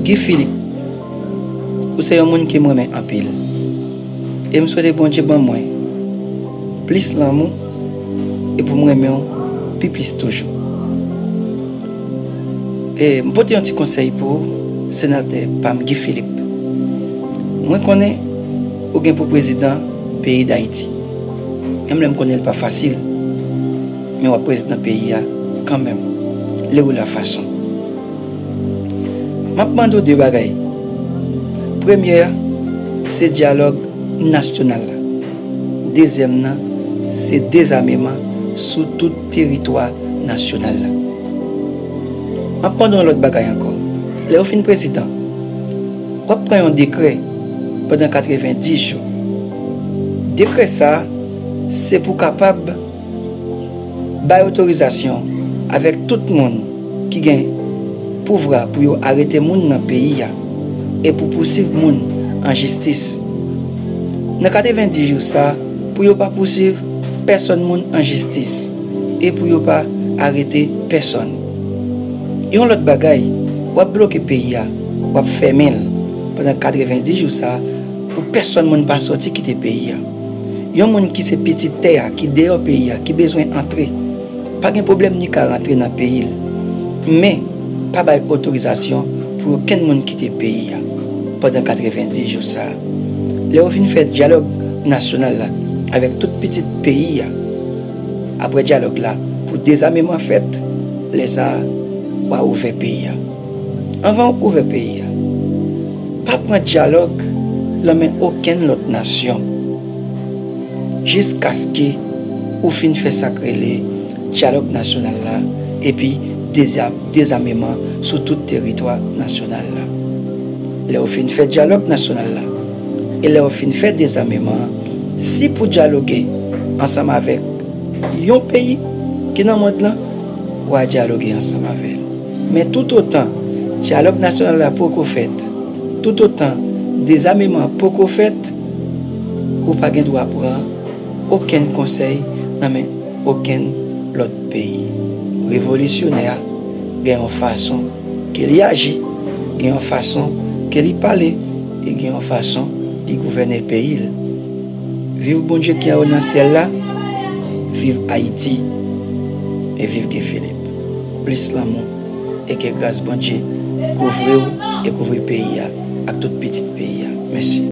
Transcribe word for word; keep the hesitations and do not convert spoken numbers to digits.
Guy Philippe, ou se yon moun ke m renmen anpil. E m swete Bondye ban mwen plis lanmou e pou m renmen w pi plis toujou. E m pote yon ti konsèy pou ou, senatè pa m Guy Philippe. Mwen konnen ou gen pou prezidan peyi Dayiti. Menm lè m konnen l pa fasil, men w ap prezidan peyi a kanmenm. Lè ou la fason. M ap mande w de bagay. Premye a, se dyalòg nasyonal la. Dezyèm nan, se dezameman sou tout teritwa nasyonal la. M ap mande w yon lòt bagay ankò. Lè w fin prezidan, w ap pran yon dekrè pandan katrevenndis jou. Dekrè sa a, se pou kapab bay otorizasyon avèk tout moun ki gen pouvwa pou yo arete moun nan peyi a e pou pousuiv moun an jistis. Nan katrevenndis jou sa a, pou yo pa pousuiv pèsonn moun an jistis e pou yo pa arete pèsonn. Yon lòt bagay, w ap bloke peyi a, w ap fèmen l pandan katrevenndis jou sa a pou pèsonn moun pa sòti kite peyi a. Yon moun ki se pitit tè a, ki deyò peyi a, ki bezwen antre, pa gen pwoblèm ni ka rantre nan peyi l. Men, pa bay otorizasyon pou okenn moun kite peyi a pandan katrevenndis jou sa a. Lè yo fin fè dyalòg nasyonal la avèk tout pitit peyi a, apre dyalòg la, pou dezameman fèt, lè sa a, w a ouvè peyi a. Anvan w ouvè peyi a, pa pran dyalòg nan men okenn lòt nasyon jiskaske ou fin fè sa k rele dyalòg nasyonal la epi deza- dezameman sou tout teritwa nasyonal la. Lè w fin fè dyalòg nasyonal la e lè w fin fè dezameman an, si pou dyaloge ansanm avèk yon peyi ki nan mond lan, w a dyaloge ansanm avè l. Men toutotan dyalòg nasyonal la poko fèt, toutotan dezameman an poko fèt, ou pa gen dwa pran okenn konsèy nan men okenn lòt peyi. Revolisyonè a gen yon fason ke li aji, gen yon fason ke li pale, e gen yon fason li gouvène peyi l. Viv Bondye ki anwo nan syèl la, viv Ayiti, e viv Guy Philippe. Plis lanmou, e ke gras Bondye kouvri w e kouvri peyi a ak tout pitit peyi a. Mèsi.